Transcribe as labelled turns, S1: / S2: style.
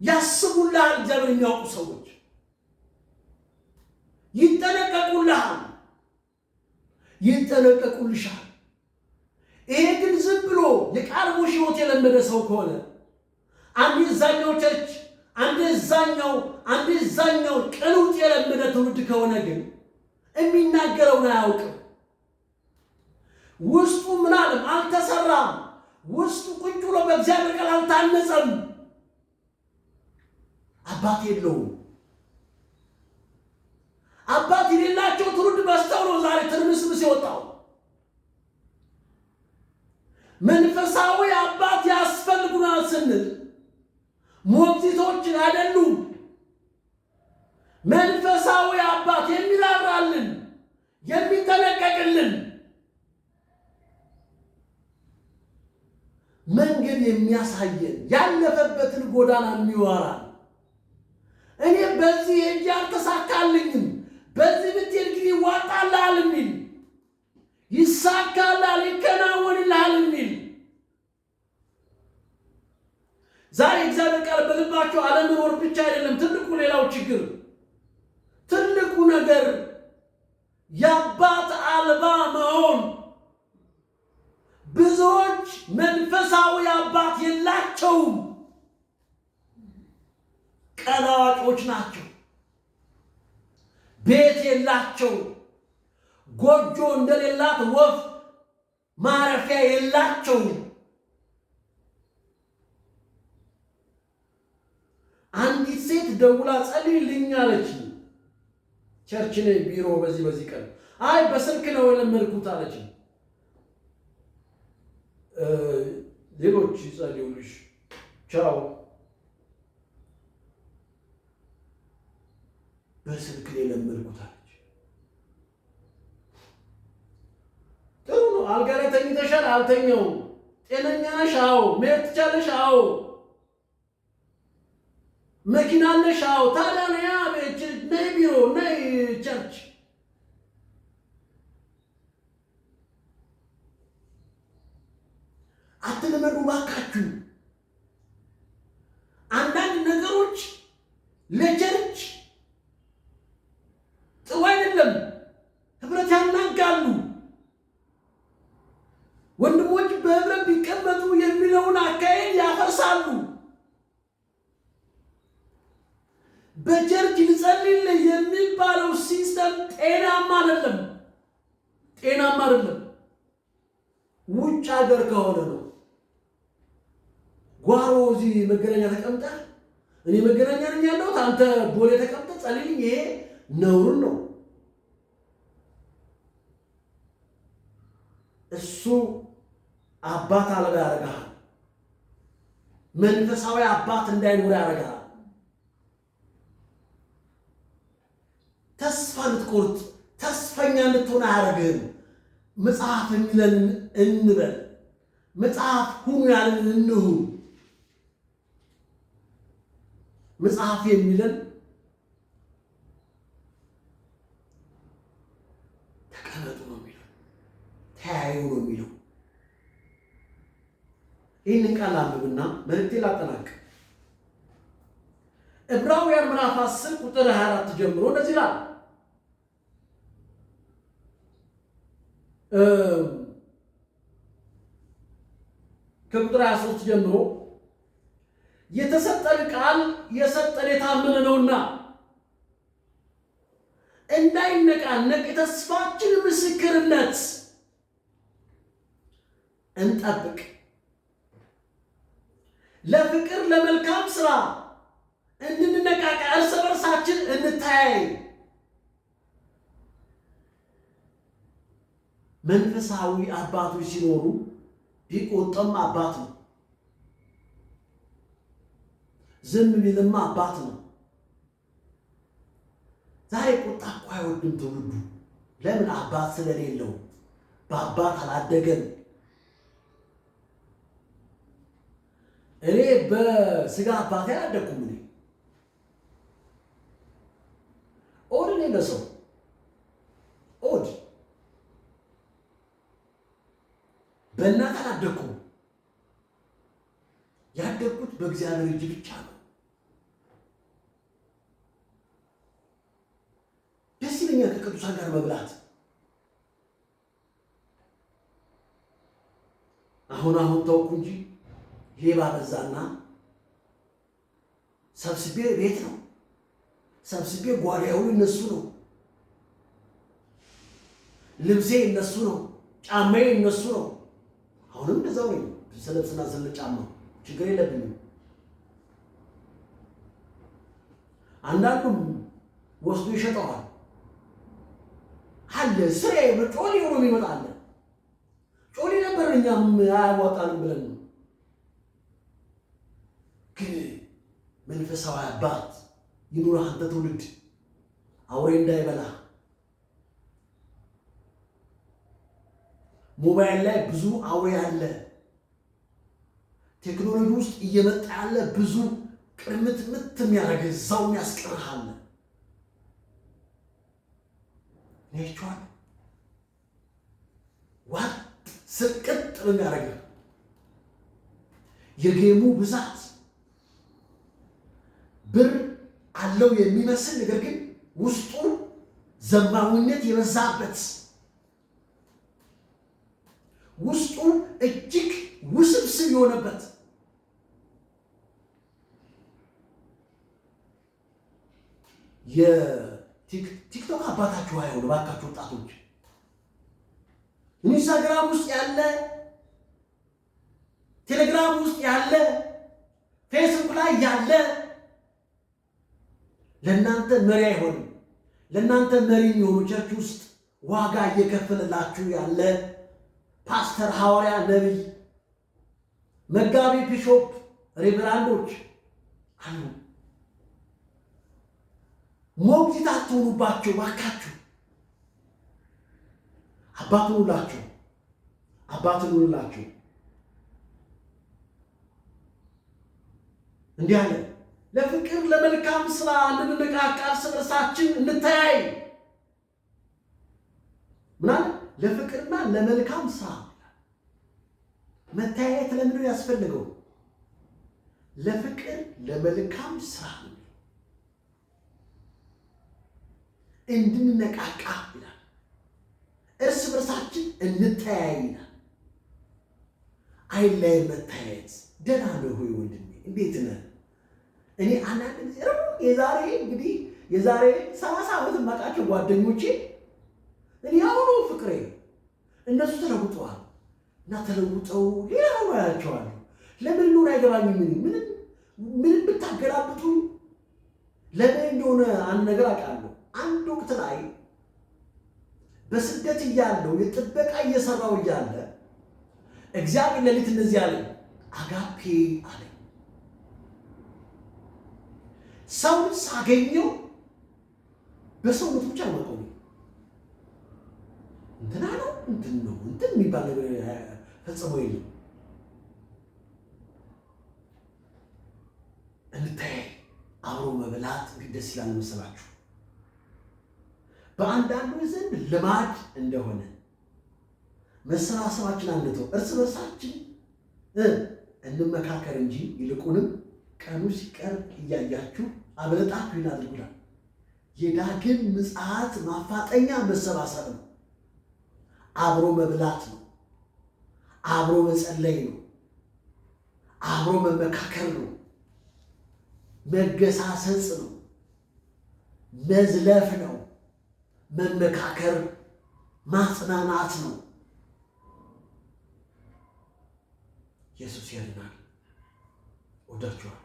S1: ያስቡልሃል። እግዚአብሔር የሚያውቁ ሰዎች ይጠነቀቁልሃል፣ ይጠነቀቁልሻል። ይሄ ግን ዝም ብሎ የቃልቦሽ ሕይወት የለመደ ሰው ከሆነ አንድ እዛኛው church፣ አንድ እዛኛው፣ አንድ እዛኛው ቅልውጥ የለመደ ትውልድ ከሆነ ግን የሚናገረውን አያውቅም። ውስጡ ምናለም አልተሰራም። ውስጡ ቁጭ ብሎ በእግዚአብሔር ቃል አልታነጸም። አባት የለውም። አባት የሌላቸው ትውልድ በዝተው ነው ዛሬ ትርምስምስ የወጣው። መንፈሳዊ አባት ያስፈልጉናል ስንል ሞግዚቶች አይደሉም። መንፈሳዊ አባት የሚራራልን፣ የሚጠነቀቅልን፣ መንገድ የሚያሳየን፣ ያለፈበትን ጎዳና የሚወራን፣ እኔ በዚህ ሄጄ አልተሳካልኝም፣ በዚህ ብትሄድ ግን ይዋጣልሃል የሚል፣ ይሳካልሃል፣ ይከናወንልሃል የሚል። ዛሬ እግዚአብሔር ቃል በልባቸው አለመኖር ብቻ አይደለም ትልቁ ሌላው ችግር፣ ትልቁ ነገር የአባት አልባ መሆን። ብዙዎች መንፈሳዊ አባት የላቸውም፣ ቀላዋጮች ናቸው። ቤት የላቸው፣ ጎጆ እንደሌላት ወፍ ማረፊያ የላቸውም። አንዲት ሴት ደውላ ጸልይልኝ አለች። Church ነኝ ቢሮ በዚህ በዚህ ቀን። አይ በስልክ ነው የለመድኩት አለች። ሌሎች ይጸልዩልሽ፣ ቻው። በስልክ ነው የለመድኩት አለች። ጥሩ ነው። አልጋ ላይ ተኝተሻል? አልተኛውም። ጤነኛ ነሽ? አዎ። መሄድ ትቻለሽ? አዎ። መኪና አለሽ? አዎ። ታዲያ ነያ ነይ ቢሮ፣ ነይ church። አትልመዱ ባካችሁ። አንዳንድ ነገሮች ለ church ጥሩ አይደለም። ህብረት ያናጋሉ። ወንድሞች በህብረት ቢቀመጡ የሚለውን አካሄድ ያፈርሳሉ። በ church ልጸልይልህ የሚባለው system ጤናማ አይደለም። ጤናማ አይደለም። ውጭ ሀገር ከሆነ ነው። ጓሮ እዚህ መገናኛ ተቀምጠህ፣ እኔ መገናኛ ነኝ ያለሁት፣ አንተ ቦሌ ተቀምጠህ ጸልይልኝ፣ ይሄ ነውር ነው። እሱ አባት አልባ ያደርግሃል። መንፈሳዊ አባት እንዳይኖር ያደርግሃል። ተስፋ እንድትቆርጥ፣ ተስፈኛ እንድትሆን አያደርግህም። መጽሐፍ የሚለን እንበል፣ መጽሐፍ ሁኑ ያለን እንሁን። መጽሐፍ የሚለን ተቀመጡ ነው የሚለው፣ ተያዩ ነው የሚለው። ይህንን ቃል አንብብና መልእክቴ ላጠናቅ። ዕብራውያን ምዕራፍ 10 ቁጥር 24 ጀምሮ እንደዚህ ይላል። ከቁጥር 23 ጀምሮ የተሰጠን ቃል የሰጠን የታመነ ነውና እንዳይነቃነቅ የተስፋችን ምስክርነት እንጠብቅ። ለፍቅር ለመልካም ስራ እንድንነቃቃ እርስ በርሳችን እንታያይ። መንፈሳዊ አባቶች ሲኖሩ ቢቆጠም አባት ነው፣ ዝም ቢልማ አባት ነው። ዛሬ ቁጣ እኮ አይወድም ትውልዱ። ለምን? አባት ስለሌለው፣ በአባት አላደገም። እኔ በስጋ አባቴ አላደግኩም። እኔ odd ነኝ ለሰው odd። በእናት አላደግኩም። ያደግኩት በእግዚአብሔር እጅ ብቻ ነው። ከቅዱሳን ጋር መብላት። አሁን አሁን ተውኩ እንጂ ሌባ በዛና ሰብስቤ ቤት ነው፣ ሰብስቤ ጓዳው እነሱ ነው፣ ልብሴ እነሱ ነው፣ ጫማዬ እነሱ ነው። አሁንም እንደዛው ነኝ። ስለብስና ስለ ጫማ ችግር የለብኝም። አንዳንዱም ወስዶ ይሸጠዋል አለ ስራዬ ብሎ ጮሌ ሆኖ የሚመጣ አለ። ጮሌ ነበር፣ እኛም አያዋጣንም ብለን ነው። ግን መንፈሳዊ አባት ይኑርህ አንተ ትውልድ፣ አውሬ እንዳይበላ። ሞባይል ላይ ብዙ አውሬ አለ። ቴክኖሎጂ ውስጥ እየመጣ ያለ ብዙ ቅርምትምት የሚያደርግ እዛው የሚያስቀርህ አለ። እኔ አይቼዋለሁ። ዋጥ ስቅጥ ነው የሚያደርግህ የ game ኡ ብዛት። ብር አለው የሚመስል ነገር ግን ውስጡ ዘማዊነት የበዛበት፣ ውስጡ እጅግ ውስብስብ የሆነበት፣ የቲክቶክ አባታችሁ አይሆን እባካችሁ ወጣቶች። ኢንስታግራም ውስጥ ያለ፣ ቴሌግራም ውስጥ ያለ፣ ፌስቡክ ላይ ያለ ለእናንተ መሪ አይሆንም። ለእናንተ መሪ የሚሆኑ church ውስጥ ዋጋ እየከፈለላችሁ ያለ ፓስተር፣ ሐዋርያ፣ ነቢይ፣ መጋቢ፣ bishop፣ ሬቨራንዶች አሉ። ሞግዚት አትሆኑባቸው ባካችሁ። አባት ሁኑላቸው፣ አባት ሁኑላቸው። እንዲህ አለ፣ ለፍቅር ለመልካም ስራ እንድንነቃቃ እርስ በርሳችን እንተያይ። ምን አለ? ለፍቅርና ለመልካም ስራ መተያየት ለምንድን ነው ያስፈልገው? ለፍቅር ለመልካም ስራ እንድንነቃቃ ይላል። እርስ በርሳችን እንተያይ ይላል። አይን ላይ መተያየት። ደህና ነህ ሆይ ወንድሜ፣ እንዴት ነህ? እኔ አንዳንድ ጊዜ የዛሬ እንግዲህ የዛሬ 30 ዓመት የማውቃቸው ጓደኞቼ እኔ አሁኑ ፍቅሬ፣ እነሱ ተለውጠዋል እና ተለውጠው ሌላ ሆኖ ያቸዋለሁ። ለምን እንደሆነ አይገባኝም። ምንም ምንም ብታገላብጡ ለምን እንደሆነ አንድ ነገር አውቃለሁ። አንድ ወቅት ላይ በስደት እያለሁ የጥበቃ እየሰራው እያለ እግዚአብሔር ሌሊት እንደዚህ አለኝ፣ አጋፔ አለኝ። ሰውን ሳገኘው በሰውነቱ ብቻ ነው የማውቀው። እንትና ነው እንትን ነው እንትን የሚባል ነገር ፈጽሞ የለም። እንተያይ፣ አብሮ መብላት እንዴት ደስ ይላል መሰላችሁ። በአንዳንዶች ዘንድ ልማድ እንደሆነ መሰባሰባችን አንተው፣ እርስ በርሳችን እንመካከር እንጂ ይልቁንም ቀኑ ሲቀርብ እያያችሁ አብለጣችሁ ይህን አድርጉ ይላል። የዳግም ምጽአት ማፋጠኛ መሰባሰብ ነው። አብሮ መብላት ነው። አብሮ መጸለይ ነው። አብሮ መመካከር ነው። መገሳሰጽ ነው። መዝለፍ ነው። መመካከር ማጽናናት ነው። ኢየሱስ ያድናል። ወዳችኋለሁ።